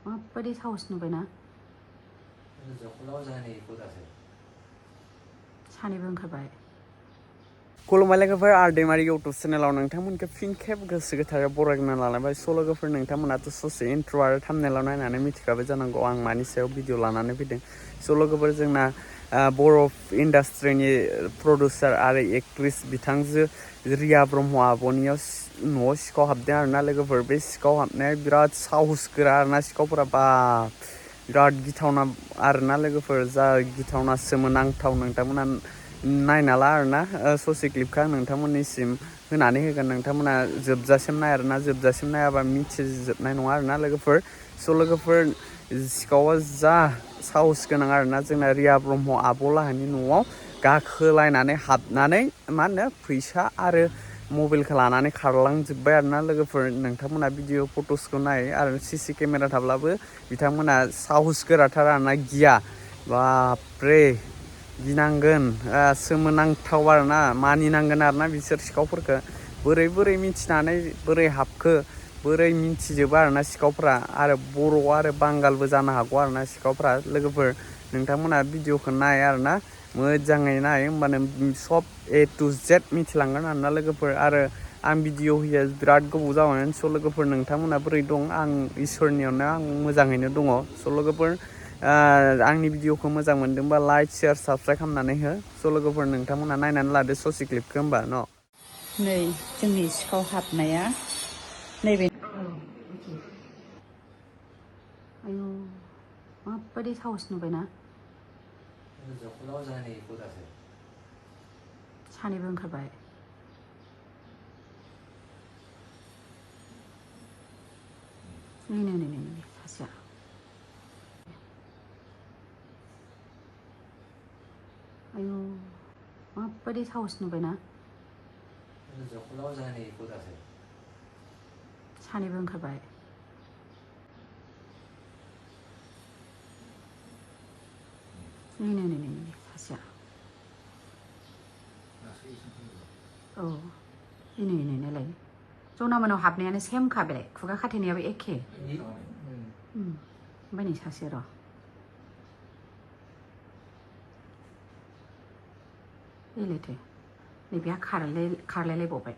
माबायदि साहस नुबायना सानैबो ओंखारबाय खुलुमबाय लोगोफोर आरो दैमारि इउटुब चेनेलाव नोंथांमोनखौ फिन खेब गोसो गोथारै बरायना लाबाय स' लोगोफोर नोंथांमोनाथ' ससे इन्ट्र' आरो थाम्बनेलाव नायनानै मिथिखाबाय जानांगौ आं मानि सायाव भिडिअ लानानै फैदों स' लोगोफोर जोंना बर' इन्डास्ट्रिनि प्रडिउसार आरो एक्ट्रिस बिथांजो रिया ब्रह्म आब'नियाव न'आव सिखाव हाबदों आरोना लोगोफोर बे सिखाव हाबनाया बिराद साहस गोरा आरोना सिखावफोरा बाब बिराद गिथावना आरोना लोगोफोर जा गिथावना सोमोनांथाव नोंथांमोना नायना ला आरोना ससे क्लिपखौ आं नोंथांमोननिसिम होनानै होगोन नोंथांमोना जोबजासिम नाय आरोना जोबजासिम नायाबा मिथिजोबनाय नङा आरोना लोगोफोर स' लोगोफोर सिखावा जा साहस गोनां आरोना जोंना रिया ब्रह्म आब'लाहानि न'आव गाखोलायनानै हाबनानै मा होनो फैसा आरो मबाइलखौ लानानै खारलांजोब्बाय आरोना लोगोफोर नोंथांमोना भिडिअ फट'सखौ नाय आरो सिसि केमेरा थाब्लाबो बिथांमोना साहस गोराथार आरोना गिया बापरे गिनांगोन सोमोनांथाव आरोना मानिनांगोन आरोना बिसोर सिखावफोरखौ बोरै मिथिनानै बोरै हाबखो बोरै मिथिजोबो आरोना सिखावफ्रा आरो बर' आरो बांगालबो जानो हागौ आरोना सिखावफ्रा लोगोफोर नोंथांमोना भिडिअखौ नाय आरोना मोजाङै नाय होमबानो सब A to Z मिथिलांगोन आरोना लोगोफोर आरो आं भिडिअ होयो बिराद गोबाव जाबाय स' लोगोफोर नोंथांमोना बोरै दं आं इसोरनियावनो आं मोजाङैनो दङ स' लोगोफोर आंनि भिडिअखौ मोजां मोनदोंबा लाइक शेयार साबस्क्राइब खालामनानै हो स' लोगोफोर नोंथांमोना नायनानै लादो ससे क्लिपखौ होमबा न' नै जोंनि सिखाव हाबनाया नैबे आयु माबायदि साहस नुबायना सानैबो ओंखारबाय नै सासेया आयु माबायदि साहस नुबायना सानैबो ओंखारबाय नै सासेया औ नै नायलाय जना मोनाव हाबनायानो सेमखा बेलाय खुगा खाथेनायाबो एखे ओमफ्राय नै सासे र' एलायथो नै बेहा खारलायलायबावबाय